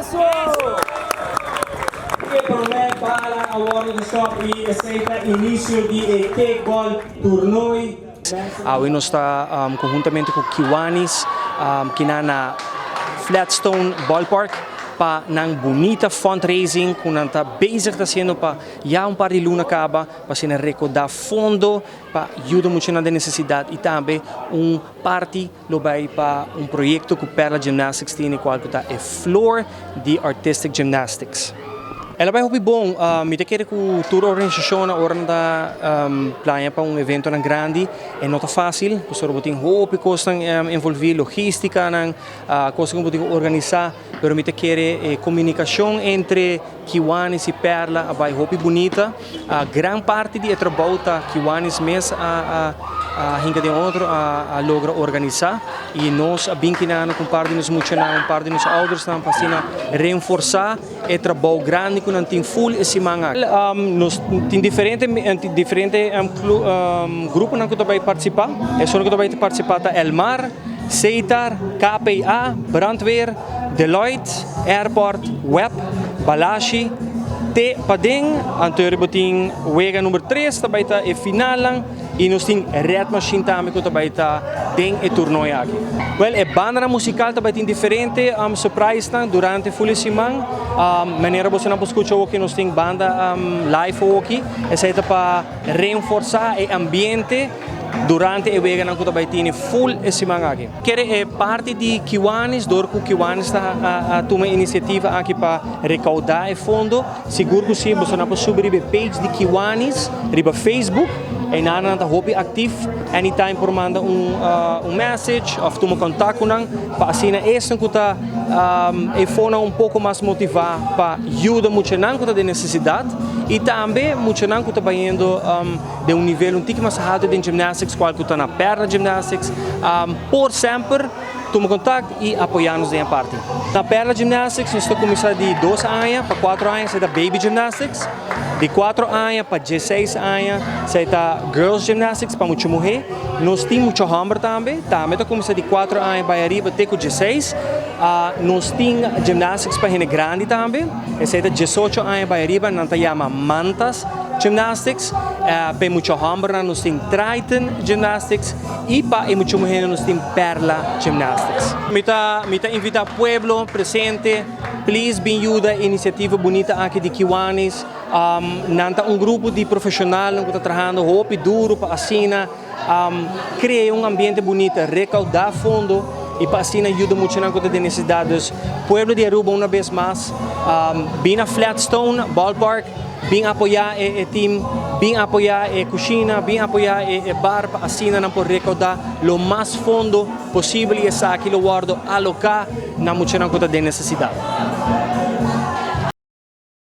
Eso! E prome bala a wordo di stop y esey ta inicio di e kickball toernooi. Awe nos ta conhuntamente cu Kiwanis kina na Flatstone Ballpark pa nan bunita fundraising cu nan ta bezig ta haciendo pa ya un par di luna caba pa asina recoda fondo pa yuda muchanan den necesidad y tambe un parti lo bay pa un proyecto cu Perla Gymnastics tene cual cu ta e floor di Artistic Gymnastics. El a bay hopi bon. Mi ta kere cu tur organisacionnan ora nan ta plania pa un eventonan grandi e no ta facil pasobra bo tin hopi cosnan envolvi, logisticanan, cosnan cu bo tin cu organisa, pero mi ta kere e comunicacion entre Kiwanis y Perla a bay hopi bunita. Gran parti di e trabou ta Kiwanis mes a hinka den otro, a logra organisa y nos a bin kinano cu un par di nos muchanan, un par di nos oudersnan pa asina reenforsa e trabou grandi cu nan tin full e siman aki. Nos tin diferente diferente gruponan cu ta bay participa. Esun cu ta bay participa ta Elmar, Setar, KPA, Brandweer, Deloitte, Airport, Web, Balashi, te paden. Anto bo tin wega number tres ta bai ta e finalnan y nos tin Red Machine tambe cu ta bai ta den e toernooi aki. Wel e bandanan musical ta bai tin diferente surprisenan durante ful e siman. Manera bosonan por scucha awoki nos tin banda live awoki. Esey ta pa reenforsa e ambiente durante e weganan cu ta bay tini full e siman aki. Kere e parti di Kiwanis, dor cu Kiwanis ta a tuma e iniciativa aki pa recauda e fondo, sigur cu si, bosonan por subi riba e page di Kiwanis riba Facebook, eynan nan ta hopi actief, anytime por manda un un message of tuma contact cu nan pa asina esnan cu ta e fonan un poco mas motiva pa yuda muchanan cu ta den necesidad y tambe muchanan cu ta bayendo Den un nivel un tiki mas haltu den gymnastics cual cu ta na Perla Gymnastics por semper tuma contact y apoya nos den e parti. Na Perla Gymnastics nos ta cuminsa di dos aña pa cuatro aña esey ta baby gymnastics, di cuatro aña pa dieseis aña esey ta girls gymnastics pa mucha muhe. Nos tin mucha homber tambe, tambe ta cuminsa di cuatro aña bay ariba te cu dieseis. Nos tin gymnastics pa hende grandi tambe, esey ta diesocho aña bay ariba, nan ta yama mantas Gymnastics, pa e mucha hombernan nos tin Triton Gymnastics y pa e mucha muhernan nos tin Perla Gymnastics. Mi ta mi ta invita pueblo presente, please bin yuda e iniciativa bunita aki di Kiwanis. Nan ta un grupo di profesionalnan cu ta trahando hopi duro pa asina crea un ambiente bunita, recauda fondo y pa asina yuda muchanan cu ta den necesidad. Dus pueblo di Aruba una bes mas bin na Flatstone Ballpark. Bin apoyá e team, bin apoyá e kushina, bin apoyá e bar pa asina nan por rekoudá lo mas fondo posibel i esaki lo wòrdu aloká na muchanan ku ta den nesesidat.